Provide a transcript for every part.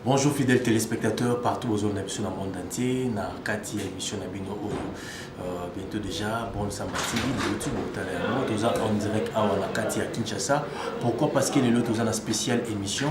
Bonjour fidèles téléspectateurs partout aux zones na monde entier na kati ya émission na bino oyo bientôt déjà bon samba TV YouTube botala yango toza en direct awa na kati ya Kinshasa. Pourquoi? Parce que lelo toza na spéciale émission.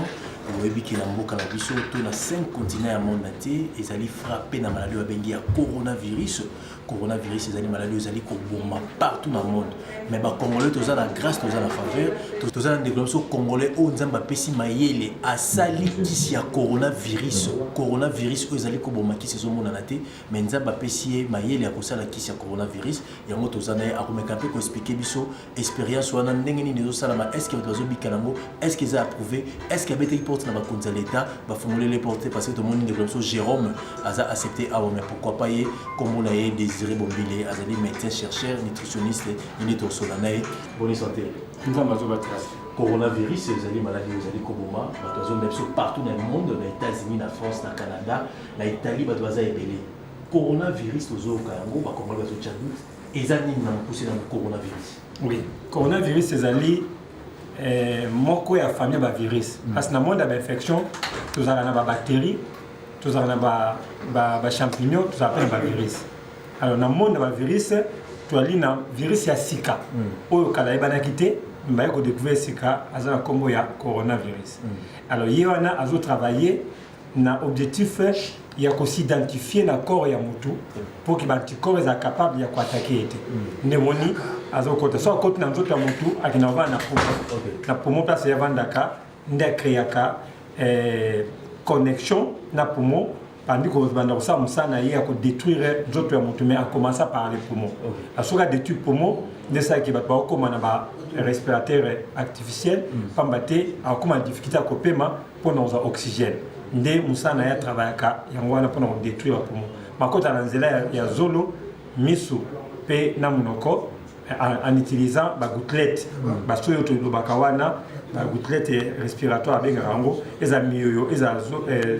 Oyebi ke na mboka na biso to na 5 continents ya monde entier ezali frappé na maladie babengi ya coronavirus. Coronavirus ezali maladie ezali koboma partout na monde, mais bacongolais toza na grâce, toza na faveur, toza na ndeko na biso congolais oyo Nzambe apesi mayele, asali kisi ya coronavirus. Coronavirus oyo ezali koboma, kisi ezomonana te, mais Nzambe apesi ye mayele ya kosala kisi ya coronavirus. Yango toza na ye, akomeka mpe koexpliquer biso expérience wana ndenge nini ezosalama, est ce que bato bazobika nango, est ce que eza approuvé, est ce que abetaki porte na bakonzi ya l'État, bafungoleli porte? Parce que tomoni ndeko na biso Jérôme aza accepté awa, mais pourquoi pas ye? Kombo na ye Désiré Bombile, azali médecin chercheur nutritionniste. Nini tosola na ye. Bonne santé. Nzambe azobatela. Coronavirus ezali maladie oyo ezali koboma bato, bazomela biso partout na monde, na États-Unis, na France, na Canada, na Italie, bato baza ebele. Coronavirus tozoyoka yango, bakongoli bazotya doute, eza nini na mokuse na coronavirus? Oui, coronavirus ezali moko ya famille ya bavirus, parce que na monde ya bainfection tozalaka na babactérie, tozalaka na bachampignon, tozalaka mpe na bavirus. Alors na monde ya bavirus tozali na virus ya sika oyo kala ayebanaki te, baye kodécouvrir sika, aza na nkombo ya coronavirus. Alors ye wana azotravailler na objectif ya kos'identifier na corps ya motu mpo ke baanticorps eza capable ya koattaquer ye te. Nde moni azokota, so akoti na nzoto ya motu, akenda kovanda na poumon. Na poumon, place ye avandaka, nde acréaka connexion na poumon, bandi kobanda kosala mosala na ye ya kodétruire nzoto ya motu, mais acommença par les poumons. Soki adétruire poumon, nde esalaki bato bakokóma na barespirateur artificiel, pamba te akokóma na difficulté ya kopema mpona kozwa oxygène. Nde mosala na ye atravaillaka yango wana mpona kodétruire bapoumon. Bakota na nzela ya zolo, miso mpe na monoko en utilisant bagouttelette, baso oyo tolobaka wana bagouttelette respiratoire abengaka yango, eza miyoyo, eza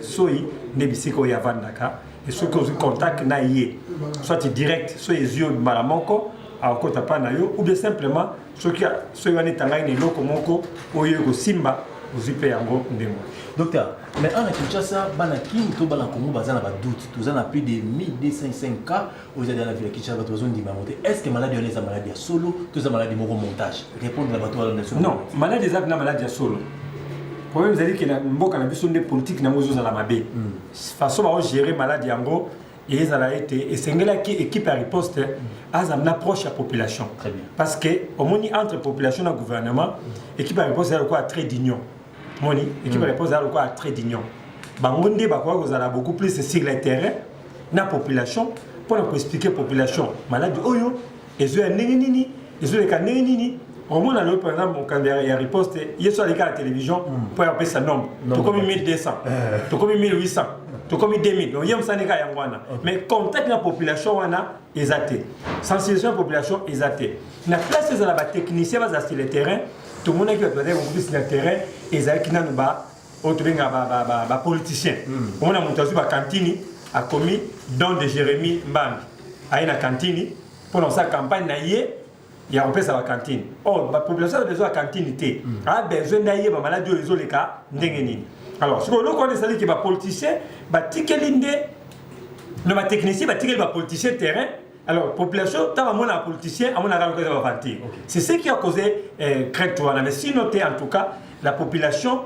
soi, nde bisika oyo avandaka. E soki ozwi contact na ye, soit direct, so ezwi yo mbala moko, akokota mpa na yo, ou bien simplement soki soki wana etangaki na eloko moko oyo ekosimba, ozwi mpe yango ndenge. Docteur, mais ana Kinshasa, bana Kini to bana Congo baza na badoute. Toza na plus de 1205 cas oyo ezali na ville ya Kinshasa. Bato bazondima yango te. Est ce que maladie wana eza maladie ya solo to eza maladie moko montage? Répondre na bato wana. Non, maladie eza mpena maladie ya solo. Problème ezali ke na mboka na biso nde politique nango ezozala mabe, façon baogérer maladie yango. Ezala ete esengelaki équipe ya riposte azala na proche ya population. Très bien. Parce que omoni, entre population na gouvernement, équipe ya riposte eza lokola trait d'union. Moni équipe ya riposte eza lokola trait d'union, bango nde bakoka kozala beaucoup plus sur le terrain na population mpona koexpliquer population maladie oyo ezoya ndenge nini, ezoleka ndenge nini. Omona lelo par exemple mokambi ya riposte ye so aleka na télévision mpo ya kopesa nombre: tokomi 1200, tokomi 1800, tokomi 2000. Donc ye mosala kaka yango wana, mais contact na population wana eza te, sensibilisation ya population eza te. Na place ezala batechnicien bazala sur le terrain, tomonaki bato bazali beaucoup plus na terrain ezalaki nanu ba oyo tobengaka bapoliticien. Omona moto azwi bakantini, akomi don de Jérémie Mbambi, aye na kantini mpona kosala campagne na ye ya kopesa bakantine. Or bapopulation aza besoin ya kantine te, aa besoin nde ayeba maladie oyo ezoleka ndenge nini. Alors sikoyo eloko wana esaliki bapoliticien batikeli nde no batechnicien batikeli bapoliticien terrain. Alors population ntango amonaka politicien, amonaka lokola eza baventure. C'est ce qui a causé crainte wana. Mais sinon te, en tout cas la population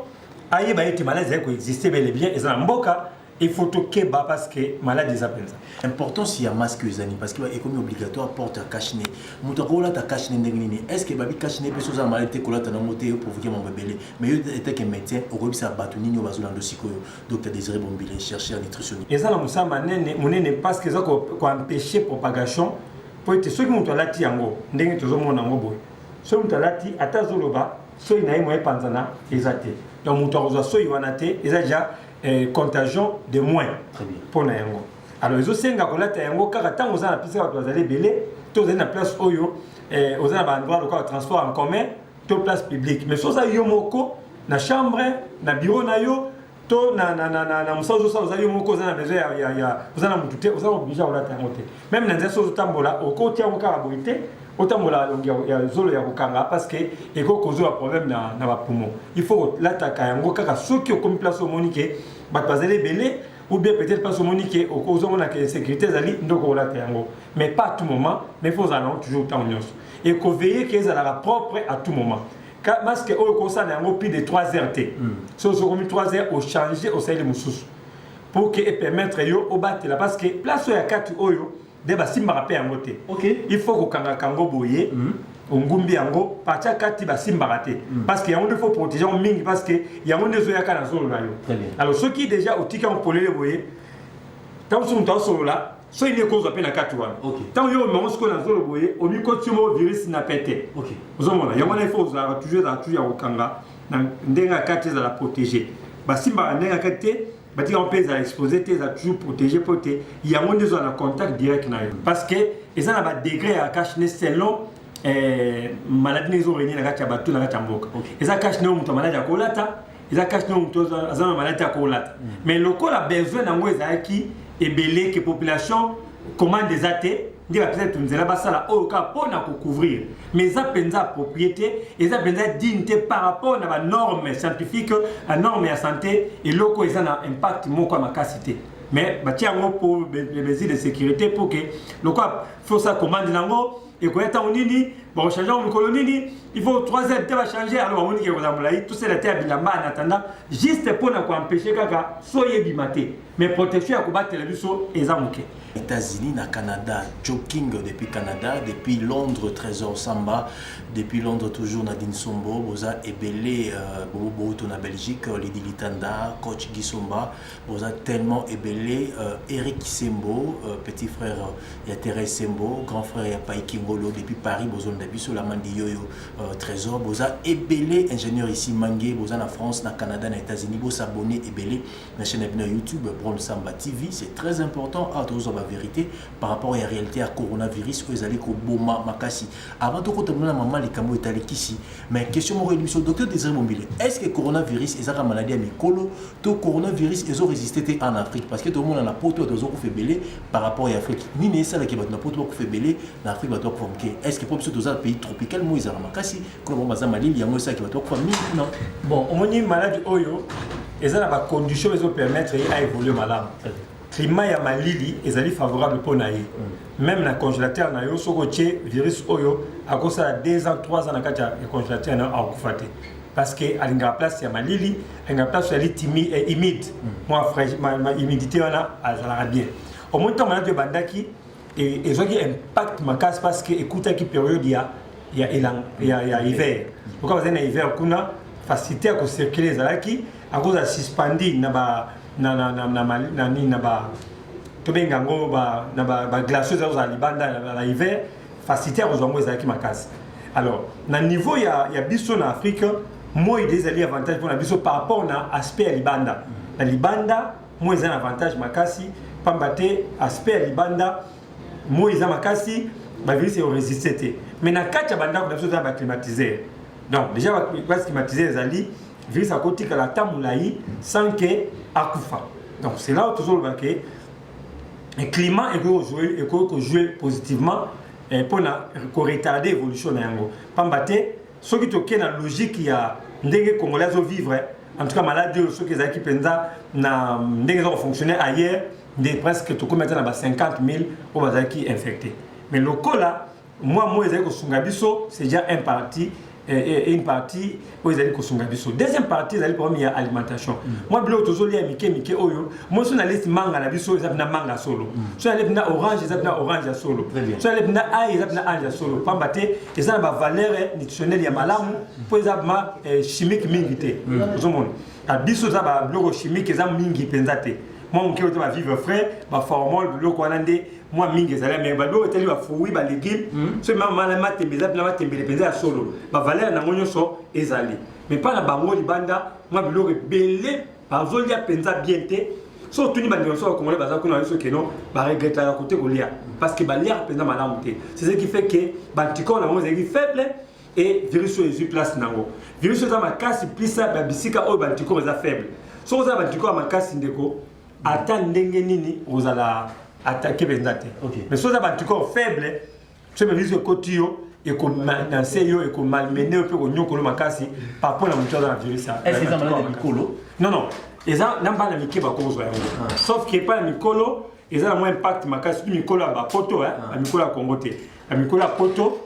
ayeba ete maladie ezali koexiste bel et bien, eza na mboka, il faut tokeba parce que maladie eza mpenza. Importance ya masque ezali parce que ekomi obligatoire porte ya cache-nez. Moto akolata cache-nez ndenge nini? Est ce que babi cache-nez mpe so oza na maladie te, kolata nango te, provoquer mambo ebele? Mais yo eteke médecin, okoyebisa bato nini oyo bazolanda sikoyo? Docteur Désiré Bombile, chercheur nutritionniste. Eza na mosala manene monene parce que eza koempêche propagation, po ete soki moto alati yango ndenge tozomona yango boye, soki moto alati ata azoloba, soi na ye moye epanzana eza te. Donc moto akozwa soi wana te, eza déjà contagion de moins. Très bien. Mpo na yango, alors ezosenga kolata yango kaka ntango oza na place bato bazali ebele, to ozali na place oyo oza na baendroit lokola transport en commun to place publique. Mais so oza yo moko na chambre, na bureau na yo, to na mosala ozosala, oza yo moko, oza na besoin ya oza na motu te, oza obligé kolata yango te. Même na nzela so ozotambola, okotia yango kaka boye te, otambola elongi ya zolo ya kokanga, parce que ekoki kozwa problème na bapoumon. Il faut kolataka yango kaka soki okomi place omoni ke Bato bazali ebele, ou bien peut-être parce omoni ke ozomona ke sécurité ezali nde okolata yango, mais pas à tout moment. Mais faut ozala nango toujours ntango nyonso et koveiller ke ezalaka propre à tout moment. Masque oyo kosala yango plus de 3 heures te. So okomi 3 heures, ochange, osaleli mosusu pour que epermettre yo obatela, parce que place oyo ya kati oyo nde basimbaka mpe yango te. Il faut kokangaka yango boye, ongumbi yango partie ya kati basimbaka te, parce que yango nde faut protéger yango mingi, parce que yango nde ezoyaka na zolo na yo. Très bien. Alors soki déjà otiki yango polele boye, ntango mosusu moto azosolola, soki nde ekozwa mpe na kati wana, ntango yo omemango sikoyo na zolo boye, omikoti mo virus na pete. Ozomona yango wana, il faut ozalaka toujours, ezala toujours ya kokanga na ndenge ya kati, ezala protégé. Basimbaka ndenge ya kati te, batika yango mpe ezala exposé te, ezala toujours protégé mpo te yango nde ezala na contact direct na yo, parce que eza na badegré ya cache-nez selon maladie ndenge ezorégner na kati ya bato, na kati ya mboka. Eza cache-nez oyo moto ya maladi akolata, eza cache-nez oyo moto aza na maladi akolata. Mais lokola besoin nango ezalaki ebele, ke population commande eza te, nde bapesa to nzela basala oyo kaka mpo na kocouvrir. Mais eza mpenza approprié te, eza mpenza digne te par rapport na banorme scientifique, banorme ya santé. Eloko eza na impact moko ya makasi te, mais batia yango pour les mesures de sécurité, pour que lokola faut sa commande nango ekoya ntango nini, bakochange yango mikolo nini, il faut 3 heures te bachange. Alors bamoni ke kozala molai, tosala te ya bilamba en attendant, juste mpona koempêche kaka so oyebima te, mais protection ya kobatela biso eza moke. États-Unis, na Canada, Joe King depuis Canada, depuis Londres, Trésor Samba, depuis Londres toujours Nadine Sombo, Boza Ebele, Bobo Boto na Belgique, Lydie Litanda, Coach Guy Somba, Boza tellement Ebele, Eric Sembo, petit frère ya Thérèse Sembo, grand frère ya Paiki Ngolo depuis Paris, Bozo Ndabiso, la Mandi Yoyo, Trésor, Boza Ebele, ingénieur ici Mangue, Boza na France, na Canada, na États-Unis, Boza abonné Ebele, na chaîne YouTube, Bron Samba TV, c'est très important, à tous la vérité par rapport à la réalité à coronavirus oyo ezali koboma makasi. Avant tokota mona mama likambo etalikisi, mais question moko eyebi biso, docteur Désiré Bombile: est ce que coronavirus ezaka maladie ya mikolo to coronavirus ezorésister te en Afrique? Parce que tomona na poto bato bazokufa ebele par rapport ya Afrique. Nini esalaki bato na poto bakufa ebele, na Afrique bato bakufa moke? Est ce que po biso toza pays tropical, mo ezala makasi kuna, bango baza malili, yango esalaki bato bakufa mingi kuna? Bon, omoni, maladie oyo eza na bacondition ezopermettre ye aévolue malamu. Climat ya malili ezali favorable mpo na ye. Même na congélateur na yo, soki otie virus oyo, akosala 2 ans, 3 ans na kati ya congélateur na yo, akokufa te, parce que alingaka place ya malili, alingaka place ezali humide, mwa humidité wana azalaka bien. Omoni, ntango maladi ebandaki, ezwaki impact makasi parce que ekutaki période ya hiver. Lokola bazali na hiver kuna, facilité ya kocircule ezalaki, akozala suspendi na ba na na na na na nini, na ba tobenga yango ba na ba baglace eza kozala libanda na hiver, facilité ya kozwa yango ezalaki makasi. Alors na niveau ya biso na Afrique, moi de ezali avantage mpona biso par rapport na aspect ya libanda. Na libanda, moi eza na avantage makasi, pamba te aspect ya libanda, moi eza makasi, bavirus ekoresiste te. Mais na kati ya bandako na biso, eza na baclimatiseur. Donc déjà baclimatiseur ezali, virus akotikala ata molai sans ke akufa. Donc c'est là où tozoloba ke climat ekoki kojouer positivement mpona koretarder évolution na yango, pamba te soki tokei na logique ya ndenge Congolais azovivre, en tout cas maladie oyo soki ezalaki mpenza na ndenge eza kofonctionner ailleurs, nde presque tokomi ata na ba 50 000 oyo bazalaki infecté. Mais lokola mwa moi ezali kosunga biso, c'est déjà un parti, une partie oyo ezali kosunga biso. Deuxième partie ezali problème ya alimentation. Mwa biloko tozolia mike mike oyo, moi so nalesi manga na biso, eza mpena manga solo. So nalei mpena orange, eza mpena orange ya solo. So nalei mpena ail, eza mpena ail ya solo, pamba te eza na bavaleur nutritionnelle ya malamu, mpo eza ma chimique mingi te. Ozomona biso eza babiloko chimique eza mingi mpenza te. Mwa moke oyo te, bavivre frais, baformol, biloko wana nde mwa mingi ezali. Mais biloko etali bafruit, balégume, soki mama matembe, eza mpena matembele mpenza ya solo, bavaleur nango nyonso ezali. Mais mpa na bango libanda, mwa biloko ebele bazolia mpenza bien te. So otuni bandeko so bakongolais baza kuna, biso keno baregretaka kote kolia, parce que baliaka mpenza malamu te. C'est ce qui fait que baanticorps na bango ezalaki faible et virus oyo ezwi place nango. Virus oyo eza makasi plisa babisika oyo baanticorps eza faible. Soki oza na baanticorps ya makasi, ndeko, ata ndenge nini ozala attaqué mpenza te. Mais soki oza baanticorps faible, soki virus ekoti yo, ekomenacer yo, ekomalmener yo mpe konyokolo makasi par rapport na moto aza na virus. Est-ce eza maladi ya mikolo? Non, non. Eza na bana mike bakozwa yango, sauf que epai ya mikolo eza na mwa impact makasi, surtout mikolo ya bapoto, bamikolo ya Congo te, bamikolo ya poto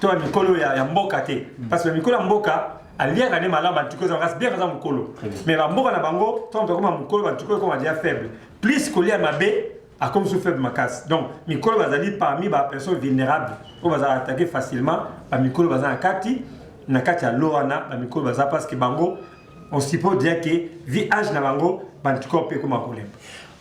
to bamikolo ya mboka te, parce que bamikolo ya mboka aliaka nde malamu, anticorps eza makasi bien, aza mokolo. Mais bamboka na bango, ntango moto akoma mokolo, baanticorps ekoma déjà faible, plus kolia mabe, akomi su faible makasi. Donc mikolo bazali parmi bapersonnes vulnérables oyo bazala attaqué facilement. Bamikolo baza na kati ya lo wana. Bamikolo baza parce que bango, on suppose déjà que vu âge na bango, baanticorps mpe ekoma kolemba.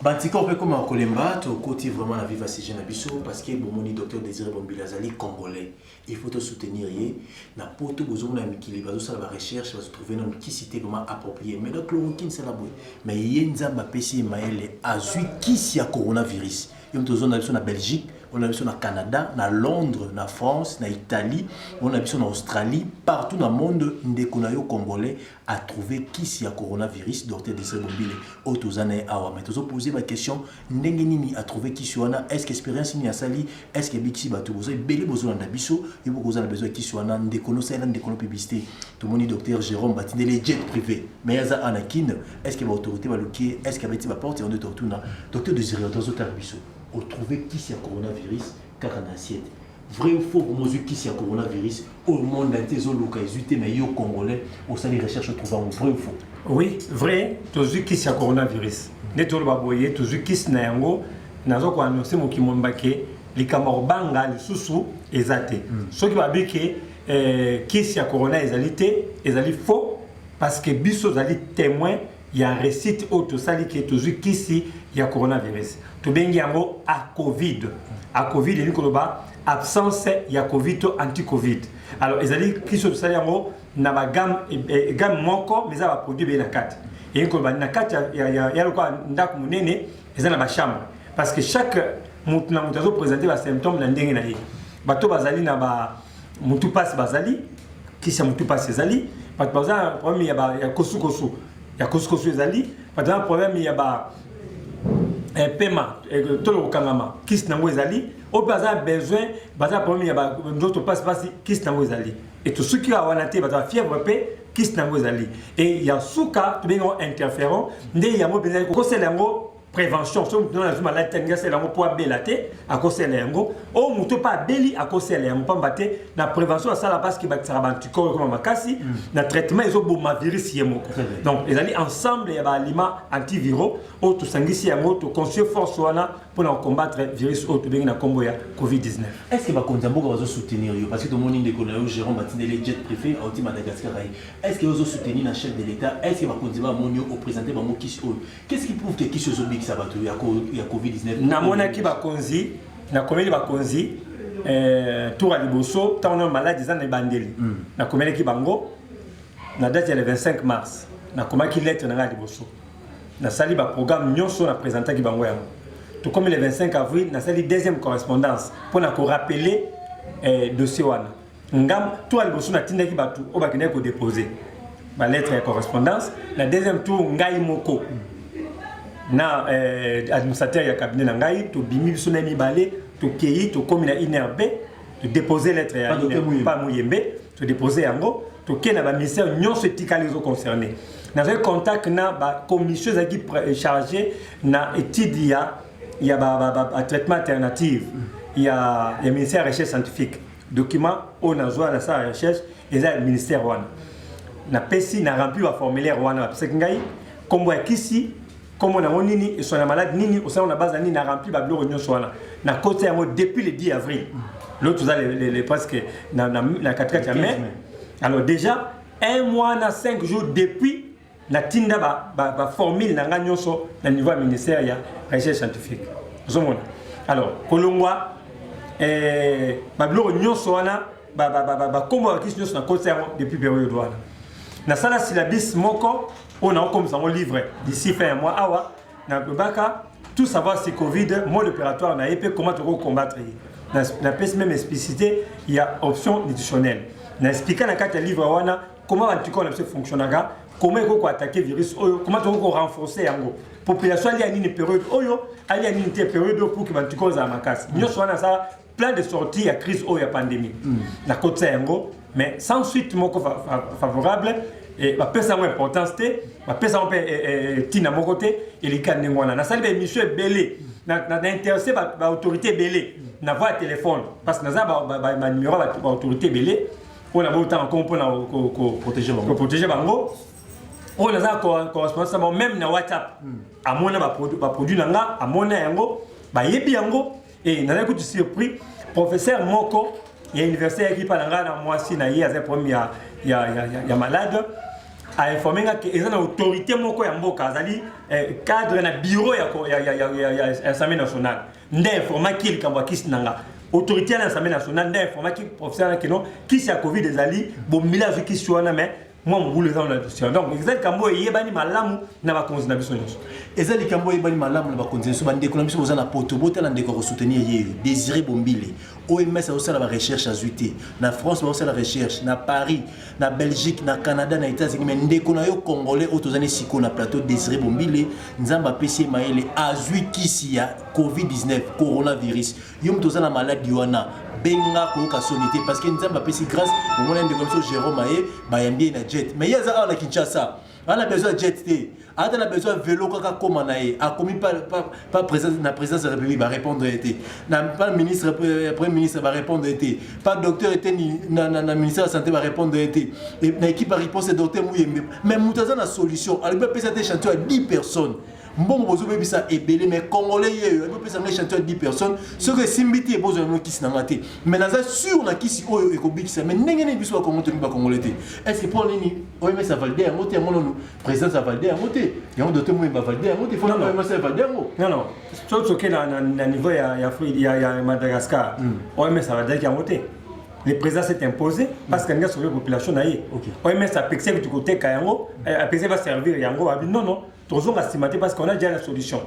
Baanticorps mpe ekoma kolemba. Tokoti vraiment na vif ya sujet na biso, parce que bomoni, docteur Désiré Bombila azali Congolais, il faut tosoutenir ye. Na poto, bozomona ya mikili bazosala barecherche, bazotrouve nano kisi te vraiment approprié, mais na chloroquine sala boye. Mais ye, Nzambe apesi ye mayele, azwi kisi ya coronavirus. Yo moto ozonda biso na Belgique, ona biso na Canada, na Londres, na France, na Italie, ona biso na Australie, partout na monde, ndeko na yo Congolais a trouvé kisi ya coronavirus, docteur Désiré Bombile oyo toza na ye awa. Mais tozopose baquestion: ndenge nini atrouvé kisi wana? Est ce que expérience nini asali? Est ce que ebikisi bato? Boza ebele bozolanda biso, yo moko oza na besoin ya kisi wana. Ndeko nosalela ndeko no publicité. Tomoni docteur Jérôme batindeli jet privé, mais aza ana Kine. Est ce que baautorité baluki ye? Est ce que abeti baporte yango? Nde totuna docteur Désiré, tozotala biso, otrouvé kisi ya coronavirus kaka na assiette. Vrai ou faux, ozwi kisi ya coronavirus oyo monde entier ezoluka, ezwi te, mais yo Congolais osali recherche, otrouve yango? Vrai ou faux? Oui, vrai, tozwi kisi ya coronavirus. Nde toloba boye, tozwi kisi na yango. Naza koannonce mokili mobimba ke likambo ya kobanga lisusu eza te. Soki babi ke kisi ya corona ezali te, ezali faux, parce que biso ozali témoin ya réussite oyo tosali ke tozwi kisi ya coronavirus. Tobengi yango Acovid. Acovid elingi koloba absence ya Covid to anti Covid. Alors ezali kisi oyo tosali yango na bagamme, gamme moko, mais eza baproduit ebele na kati. Elingi koloba na kati ya lokola ndako monene, eza na bachambre, parce que chaque motu na moto azoprésente basymptôme na ndenge na ye. Bato bazali na ba mutu mpasi, bazali kisi ya mutu mpasi ezali. Bato baza na problème ya kosukosu, ya kosukosu ezali. Bato baza na problème ya ba pema tolo kokangama, kisi nango ezali. Oyo mpe aza na besoin, baza na problème ya nzoto mpasi-mpasi, kisi nango ezali. E tosuki kaka wana te, bato ya fièvre mpe kisi nango ezali. E ya suka, tobengi yango interféron. Nde yango mpenza kokosala yango prévention. So motu azwi maladi te, alingi asala yango mpo abela te, akosala yango. Oyo motu mpe abeli, akosala yango, pamba te na prévention asala parce que bakisaka baanticorps ekoma makasi, na traitement ezoboma virus ye moko. Donc ezali ensemble ya baaliment antiviraux oyo tosangisi yango, toconstitue force wana mpona kocombattre virus oyo tobengi na nkombo ya Covid-19. Est ce que bakonzi ya mboka bazosoutenir yo? Parce que tomoni ndeko na yo Jérôme batindeli jet privé, auti Madagascar aye. Est ce que ozosoutenir na chef de l'État? Est ce que bakonzi bamoni yo oprésente bango kisi oyo? Qu'est ce qui prouve que kisi ozobikisa bato ya Covid-19? Namonaki bakonzi, nakomeli bakonzi tour ya liboso, ntango nano maladi eza na ebandeli. Nakomelaki bango na date ya le 25 mars. Nakomaki lettre na ngai ya liboso, nasali baprogramme nyonso, naprésentaki bango yango. Tokomi le 25 avril, nasali deuxième correspondance mpona korappeler dossier wana. Ngam tour ya liboso, natindaki bato oyo bakendaki kodépose balettre ya correspondance. Na deuxième tour, ngai moko na administrateur ya cabinet na ngai, tobimi biso na mibale, tokei, tokómi na INRB, todépose lettre ya pa Muyembe, todépose yango. Tokei na baministère nyonso etikali ezoconcerne. Nazwaki contact na bacommission ezalaki chargé na étude ya batraitement alternative ya ministère ya recherche scientifique. Document oyo nazwa na sala ya recherche eza ya ministère wana. Napesi na rempli baformulaire wana bapesaki ngai, nkombo ya kisi, nkombo nango nini, eswana maladi nini, osala na base ya nini. Na rempli babiloko nyonso wana, nakoti yango depuis le 10 avril. L'autre toza le presque na katikati ya mai. Alors déjà un mois na 5 jours depuis natinda baformule ba na ngai nyonso na niveau ya ministère ya recherche scientifique. Ozomona, alors kolongwa babiloko nyonso wana, bakombo ya bakisi nyonso, nakotisa yango depuis période wana. Nasala syllabus moko oyo naokomisa yango livre d'ici fin ya mois. Awa nalobaka tout savoir sur Covid, mode opératoire na ye mpe comment tokoki combattre ye. Napesi même explicité ya option nutritionnelle. Na explika na kati ya livre wana comment baanticorps na biso fonctionnaka, comment ekoki koattaquer virus oyo, comment tokoki korenforcer yango, population alia nini période oyo, alia nini te période oyo, pour que baanticorps ezala makasi. Nyonso wana asala plan de sortie ya crise oyo ya pandémie, nakotisa yango, mais sans suite moko favorable. Bapesa yango importance te. Bapesa yango mpe ntina moko te, eleka ndenge wana. Nasali baémission ebele, na interesse baautorité ebele na voie ya téléphone, parce que naza banuméro ya baautorité ebele oyo na botanga nkombo mpona koprotéger bango, oyo naza correspondance na bango même na WhatsApp. Amona baproduit na nga, amona yango, bayebi yango. E nazali kutu surpris, professeur moko ya université ayaki mpa na ngai na mwasi na ye, aza problème ya malade, ainforme nga ke eza na autorité moko ya mboka, azali cadre na bureau ya Assemblée nationale, nde informaki likambo ya kisi na nga. Autorité ya Assemblée nationale nde informaki professeur na keno kisi ya Covid ezali bomili, azwi kisi wana, mais mwa mobulu eza na dossier. Donc eza likambo oyo eyebani malamu na bakonzi na biso nyonso. Eza likambo oyo eyebani malamu na bakonzi na biso. Bandeko na biso boza na Poto, botala ndeko ya kosoutenir ye, Désiré Bombile. OMS azosala barecherche, azwi te. Na France bazosala recherche, na Paris, na Belgique, na Canada, na États-Unis, mais ndeko na yo congolais oyo toza ne sikoyo na plateau, Désiré Bombile, Nzambe apesi ye mayele, azwi kisi ya Covid-19, coronavirus. Yo moto oza na maladi wana, benga, koyoka soni te, parce que Nzambe apesi grâce. Omona ndeko na biso Jérôme, aye, bayambi ye na jet, mais ye aza awa na Kinshasa, aza na besoin ya jet te, ata na besoin ya vélo kaka koma na ye. Akomi pa président, na présidence ya République, barépondre ye te, na pa ministre, premier ministre, barépondre ye te, pa docteur Eteni na ministère ya Santé, barépondre ye te, na équipe ya réponse ya docteur Muyembe. Mais moto aza na solution, alobi apesa te échantillon ya 10 personnes. Mbongo bozobebisa ebele, mais congolais ye oyo apesa nga échantillon ya 10 personnes, soki esimbi te, bozwa yango kisi na nga te, mais naza sûr na kisi oyo ekobikisa. Mais ndenge nini biso bakongo tolingi bacongolais te? Est ce que mpo nini OMS avalide yango te? Yango nanu présidence avalide yango te, yango docteur Muyembe avalide yango te, fona OMS avalide yango. Non, soki toke na niveau ya Madagascar, OMS avalidaki yango te. Le président s'est imposé parce que alingi asauve population na ye. OMS apekisaki kutu koteka yango, apekisaki baservir yango, abi non, non, tozonga nsima te parce qu'on a déjà la solution.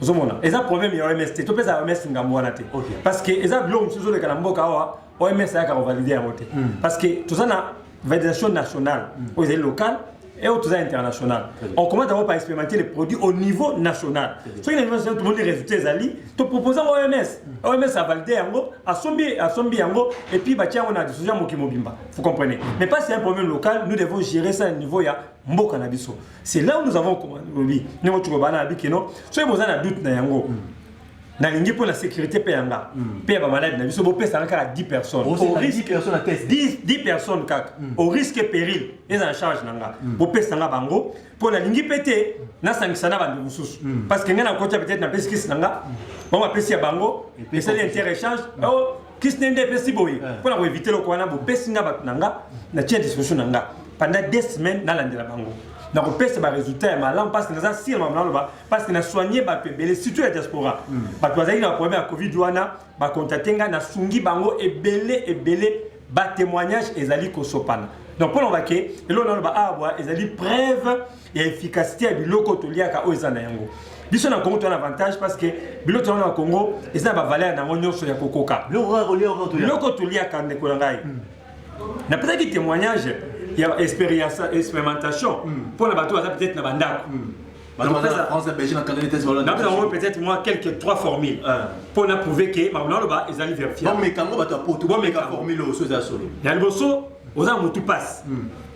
Ozomona, eza problème ya OMS te, topesa OMS ngambo wana te, parce que eza biloko mosusu ezoleka na mboka awa, OMS ayaka kovalide yango te, parce que toza na validation nationale oyo ezali locale et oyo toza international. On commence d'abord par expérimenter les produits au niveau national. Soki na niveau national tomoni résultat ezali, topropose yango OMS, OMS avalide yango, asombi, asombi yango, et puis batia yango na disposition ya mokili mobimba. Vous comprenez? Mais pas, c'est un problème local, nous devons gérer ça au niveau ya mboka na biso. C'est là où nous avons lobi ndenge tokobana na bikeno. Soki boza na doute na yango, nalingi mpo na sécurité mpe yanga mpe ya bamaladi na biso, bopesanga kaka 10 personnes. Au risque, 10, 10 personnes kaka, au risque et péril, eza na charge na nga. Bopesanga bango mpo nalingi mpe te nasangisa na bandeko mosusu, parce que ngai nakotia, peut-être napesi kisi na nga, bango bapesi ya bango, esali inter-échange, kisi nde epesi boye. Mpo na koevite eloko wana, bopesi nga bato na nga, natia disposition na nga pendant 2 semaines, nalandela bango, nakopesa barésultat ya malamu, parce que naza sûr na naloba, parce que na soigne bato ebele, surtout ya diaspora. Bato bazalaki na baproblème ya Covid wana, bacontacte ngai, nasungi bango ebele ebele, batémoignage ezali kosopana. Donc mpo na bake eloko naloba awa ezali preuve ya efficacité ya biloko toliaka oyo eza na yango. Biso na Congo toza na avantage, parce que biloko toza na Congo eza na bavaleur na yango nyonso ya kokoka. Biloko toliaka, ndeko na ngai, napesaki témoignage ya expérience, expérimentation mpona bato baza peut-être na bandako. Napesa yango peut-être moi quelques trois formules mpona prouver ke makambo naloba ezali vérifiable. Bato ya Poto, bomeka formule oyo eza solo. Ya liboso, oza na motu pasi,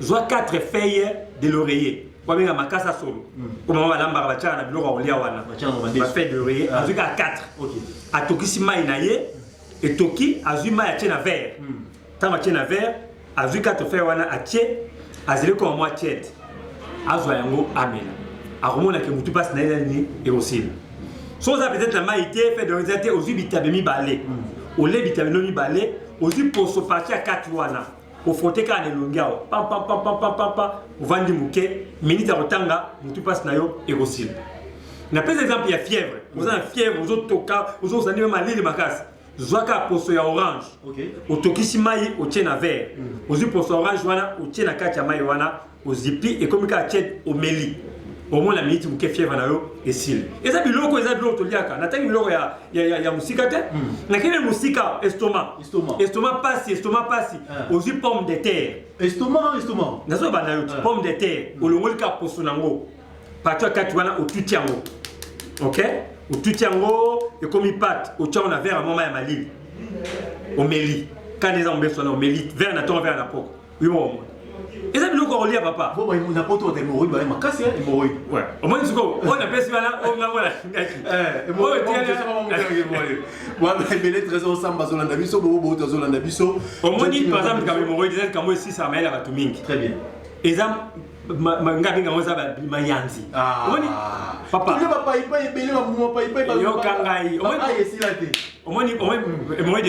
zwa 4 feuilles de laurier, babenga makasa solo, po mama balambaka, batiaka na biloko ya kolia wana. Bafeuille de laurier, azwi kaka 4, atokisi mai na ye, etoki, azwi mai, atie na verre. Ntango atie na verre, azwi 4 feuilles wana, atie, azeli koma mwa tiède, azwa yango, amela, akomonake motu mpasi na ye nani ekosila. So oza peut-être na mai te, feuille de laurier te, ozwi bitabe mibale, olie bitabe no mibale, ozwi poso partie ya kati wana, ofrotte kaka na elongi awa, pampampampampampa, ovandi moke, minute ya kotanga, motu mpasi na yo ekosila. Napesa exemple ya fièvre. Oza na fièvre, ozotoka, ozozandi me malili makasi, zwa kaka poso ya orange, otokisi mai, otie na verre, ozwi poso ya orange wana, otie na kati ya mai wana, ozipi, ekomi kaka tiède, omeli, omona miniti moke fièvre na yo esili. Eza biloko, eza biloko toliaka. Natangi biloko ya mosika te, nakende mosika, estomac. Estomac pasi, estomac pasi, ozwi pomme de terre. Estomac, estomac. Nazobanda yo ti pomme de terre, olongoli kaka poso nango, partie ya kati wana, otuti yango, ok, otuti yango, ekomi pâte, otia yango na verre ya mwa mai ya malili, omeli. Kani eza mobeso wana, omeli verre na ntongo, verre na poko, yo omona. Eza biloko ya kolia, papa. Na poto bato hémorroïde baye makasi, hémorroïde. Omoni sikoyo oyo napesi wana, oyo ngango nalingaki. Ebele Trésor Samba azolanda biso, bobo boto azolanda biso. Omoni, par exemple, likambo hémorroïde eza likambo esisaka mayele ya bato mingi. Très bien. Eza nga benga ngo eza mayanzi. Omoni, papa. Tolia bapaipai ebele, bambuma paipai. Yoka ngai. Esila te. Omoni, hémorroïde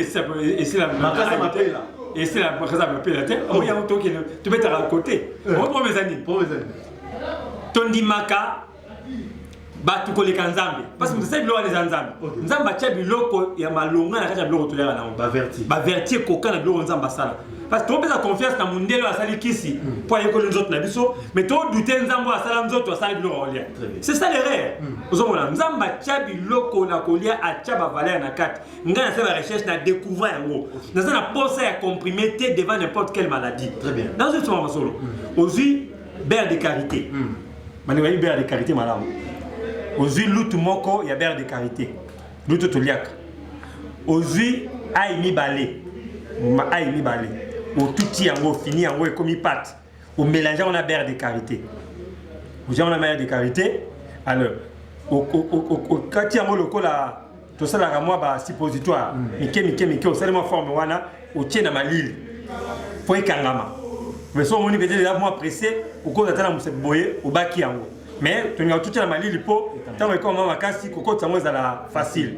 esila. Makasa mapela. Esila makasa mapela te. Omoni yango, tokende tobetaka côté. Omoni, problème eza nini? Tondimaka bato koleka Nzambe, parce que moto asali biloko wana eza Nzambe. Nzambe atia biloko ya malonga na kati ya biloko toliaka nango. Bavertu ekoka na biloko Nzambe asala, parce que topesa confiance na mondele oyo asali kisi mpo ayekoli nzoto na biso, mais todouter Nzambe oyo asala nzoto, asali biloko ya kolia. C'est ça l'erreur. Ozomona, Nzambe atia biloko na kolia, atia bavaleur na kati. Ngai nasala barecherche, na découvrir yango. Naza na posa ya comprimé te devant n'importe quelle maladie. Nazosoma masolo. Ozwi beurre de karité, bandeko bayebi beurre de karité malamu. Ozwi lutu moko ya beurre de karité, lutu toliaka, ozwi ail mibale, ail mibale, otuti yango, ofini yango, ekomi pâte, omélange yango na beurre de karité, ozwi yango na beurre de karité. Alors okati yango lokola tosalaka mwa basuppositoire mike mike mike, osali mwa forme wana, otie na malili po ekangama. Mais so omoni peut-être eza mwa pressé, okoza ata na mosapi boye, obaki yango. Mais tolingaka totia na malili mpo ntango ekoma mwa makasi, kokotisa yango ezala facile.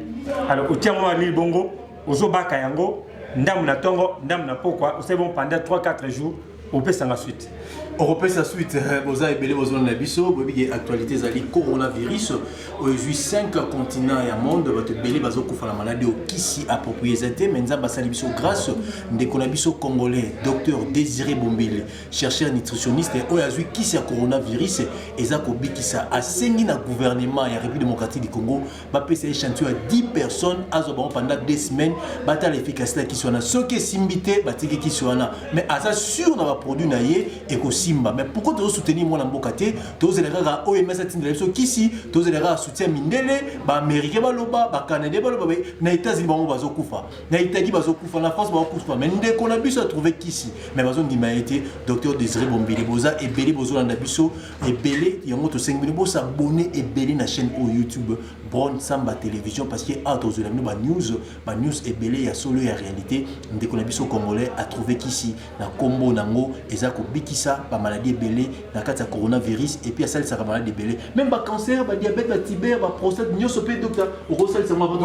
Alors otia yango malili bongo, ozobaka yango ndambu na ntongo, ndambu na pokwa. Osali bon pendant 3 4 jours, opesanga suite. Okopesa suite. Boza ebele bozolanda biso. Boyebi ke actualité ezali coronavirus oyo ezwi 5 continent ya monde. Bato ebele bazokufa na maladi oyo, kisi approprié eza te. Mais Nzambe asali biso grâce, ndeko na biso congolais, docteur Désiré Bombele, chercheur nutritionniste, oyo azwi kisi ya coronavirus, eza kobikisa. Asengi na gouvernement ya République démocratique du Congo bapesa échantillon ya 10 personnes, azwa bango pendant 2 semaines, batala efficacité ya kisi wana. Soki esimbi te, batiki kisi wana. Mais aza sûr na baproduit na ye ekosimba. Mais pourquoi tozosoutenir mwana mboka te? Tozela kaka OMS atindela biso kisi, tozela kaka soutien mindele, baaméricain baloba, bacanadien baloba. Na États-Unis bango bazokufa, na Italie bazokufa, na France bazokufa, mais ndeko na biso atrouve kisi, mais bazondima ye te. Docteur Désiré Bombele, boza ebele bozolanda biso ebele. Yango tosengi bino bos'abonner ebele na chaîne oyo YouTube Bron Samba Télévision, parce que awa tozwela bino banews, banews ebele ya solo, ya réalité. Ndeko na biso congolais atrouve kisi na nkombo nango eza kobikisa bamaladi ebele na kati ya coronavirus, et puis asalisaka maladi ebele, même bacancer, badiabète, batuber, baprostate, nyonso mpe. Docteur, okosalisa ngo?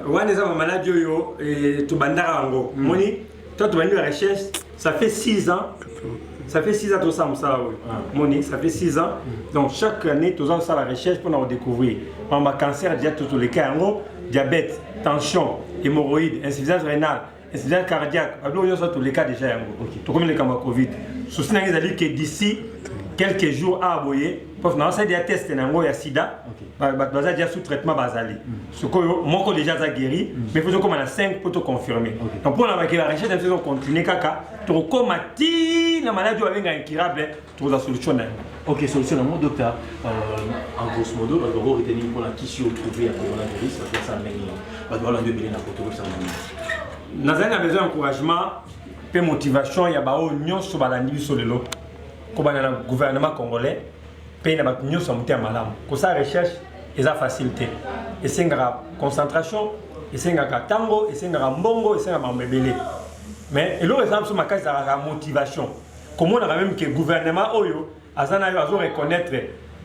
Wana eza bamaladi oyo tobandaka yango. Moni, to tobandi ba recherche, ça fait 6 ans, ça fait 6 ans tosala mosala oyo. Moni, ça fait 6 ans. Donc chaque année toza kosala recherche mpona kodécouvrir makambo ya cancer. Déjà totoleka yango: diabète, tension, hémorroïde, insuffisance rénale, insuffisance cardiaque, babiloko nyonso toleka déjà yango. Tokomi likambo ya Covid. Souci na ngai ezali ke d'ici quelques jours awa boye, parce naosali déjà test na yango ya sida. Bato baza déjà sous traitement, bazali sikoyo, moko déjà aza guéri, mais faut tokóma na 5 mpo toconfirme. Donc mpona bake barecherche na biso ezocontinue kaka, tokokóma ti na maladi oyo babenga incurable, tokozwa solution na yango. Ok, solution nango. Docteur, en grosso modo, bato bako retenir mpona kisi oyo trouvé ya coronavirus, bato basala ndenge nini? Bato balanda ebele na poto, kosala ndenge? Nazali na besoin ya encouragement mpe motivation ya baoyo nyonso balandi biso lelo, kobanda na gouvernement congolais mpe na bato nyonso ya motema malamu. Kosala recherche eza facile te, esengaka concentration, esengaka ntango, esengaka mbongo, esengaka makambo ebele. Mais eloko ezala biso makasi ezalaka motivation, komonaka même ke gouvernement oyo aza na yo azo reconnaître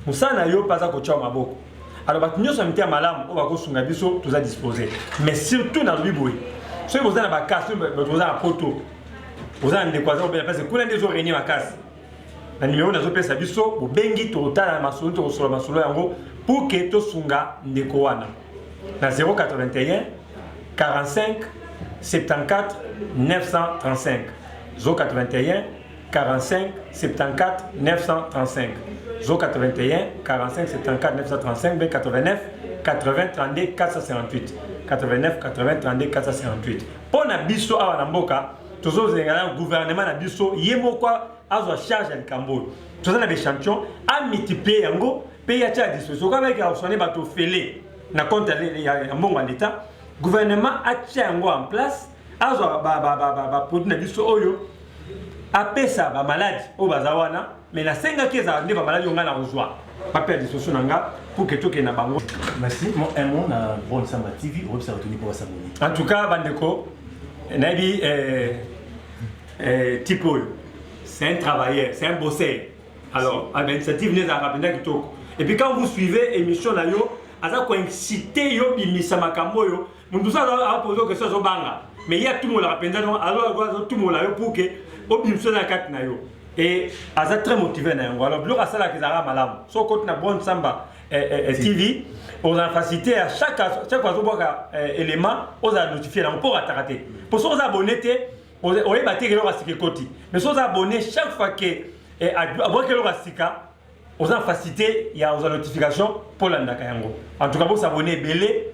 mosala na yo mpe aza kotia maboko. Alors bato nyonso ya mitema malamu oyo bakosunga biso, toza disposé. Mais surtout nalobi boye, soki boza na bakasi, bato boza na poto, boza na ndeko aza kobela, parce kuna nde ezorégner makasi, na nimero nazopesa biso, bobengi, tokotala na masolo, tokosola masolo yango pour ke tosunga ndeko wana na 081 45 74 935, 081 45 74 935, 081 45 74 935 b 89 80 32 458, 89 80 32 458. Mpo na biso awa na mboka, tozozenga na gouvernement na biso ye moko azwa charge ya likambo oyo. Toza na baéchantillon, amultiplie yango mpe ye atia ya disposition. Oka bayeke asoigner bato ofele na compte ya mbongo ya l'État. Gouvernement atia yango en place, azwa baproduit na biso oyo. Apesa bamaladi oyo baza wana, mais nasengaki ezala nde bamaladi oyo ngai na kozwa bapesa disposition na nga pour que tokende na bango. Merci. Mo un mot na Bon Samba TV, oyebisaka toni mpo basaboni. En tout cas, bandeko, nayebi type oyo, c'est un travailleur, c'est un bosseur. Alors initiative ne ezalaka mpenza kitoko. Et puis quand vous suivez émission na yo, aza koincite yo bimisa makambo oyo moto so apose question, azobanga, mais ye atumolaka mpenza, donc azotumola yo pour que obimisa na kati na yo et aza très motivé na yango. Alors biloko asalaka ezalaka malamu. So okoti na Bon Samba TV, ozala facilité à chaque fois azobwaka élément, ozala notifié nango mpo orataka te. Po soki oza abonné te, oyeba te eloko ya sika ekoti. Mais soki oza abonné, chaque fois ke abwaki eloko ya sika, oza na facilité ya ozwa notification mpo olandaka yango. En tout cas, bosabone ebele,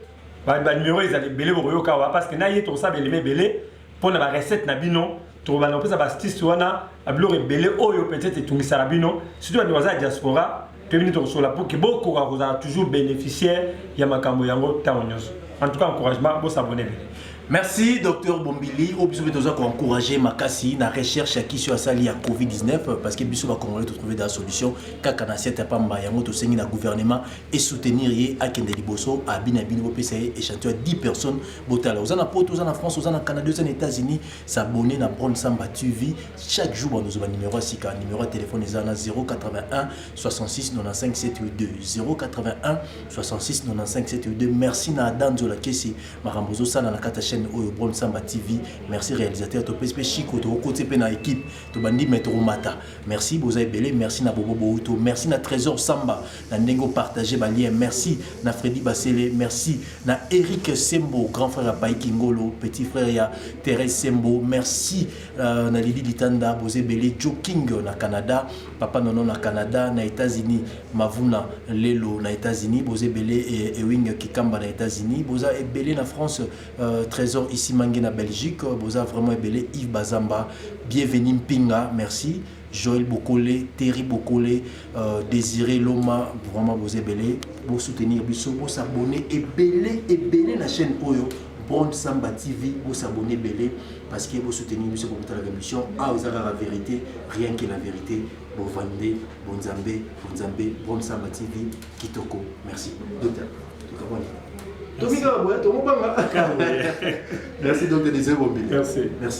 banuméro ezala ebele, bokoyoka awa, parce que na ye tokosala baelema ebele mpona barecette na bino. Tokobanda kopesa baastuce wana, babiloko ebele oyo peut-être etungisaka bino, surtout bandeko baza ya diaspora. Toyebi nini tokosola pour ke bokoka kozala toujours bénéficiaire ya makambo yango ntango nyonso. En tout cas, encouragement, bosabone ebele. Merci docteur Bombili. Oyo biso mpe toza koencourage makasi na recherche ya kisi oyo asali ya COVID-19, parce que biso bacongolais totrouve da solution kaka na siete ya pamba. Yango tosengi na gouvernement esoutenir ye, akende liboso. Abi na bino, bopesa ye échantillon ya 10 personnes. Botala, oza na Poto, oza na France, oza na Canada, oza na États-Unis, s'abonner na Bron Samba TV. Chaque jour banozwa banuméro ya sika. Numéro ya téléphone eza na 081 66 95 72, 081 66 95 72. Merci na Adanzola Kesi, makambo ozosala na kati ya chaîne oyo Bron Samba TV. Merci réalisateur. Topesi mpe Chiko, tokokoti mpe na équipe, tobandi me tokomata. Merci, boza ebele. Merci na Bobo Bouto, merci na Trésor Samba na ndenge opartage balien, merci na Fredi Basele, merci na Eric Sembo, grand frère ya Paiki Ngolo, petit frère ya Thérèse Sembo, merci na Lili Litanda. Boza ebele. Joe King na Canada, Papa Nono na Canada, na États-Unis Mavuna Lelo na États-Unis, boza ebele. Ewing Kikamba na États-Unis, boza ebele. Na France, Trésor Isimange, na Belgique, boza vraiment ebele. Yves Bazamba, Bienvenu Mpinga, merci. Joël Bokole, Terry Bokole, Désiré Loma, vraiment boza ebele. Bosoutenir biso, bosabonner ebele ebele na chaîne oyo Bon Samba TV. Bosabonner ebele parce que bosoutenir biso. Bokotalaka émission awa, eza kaka vérité, rien que la vérité. Bovande bonzambe, bonzambe. Bon Samba TV kitoko. Merci docteur. Tokabwani, tobika boya, tokobanga. Merci docteur Désiré Bombili. Merci. Merci.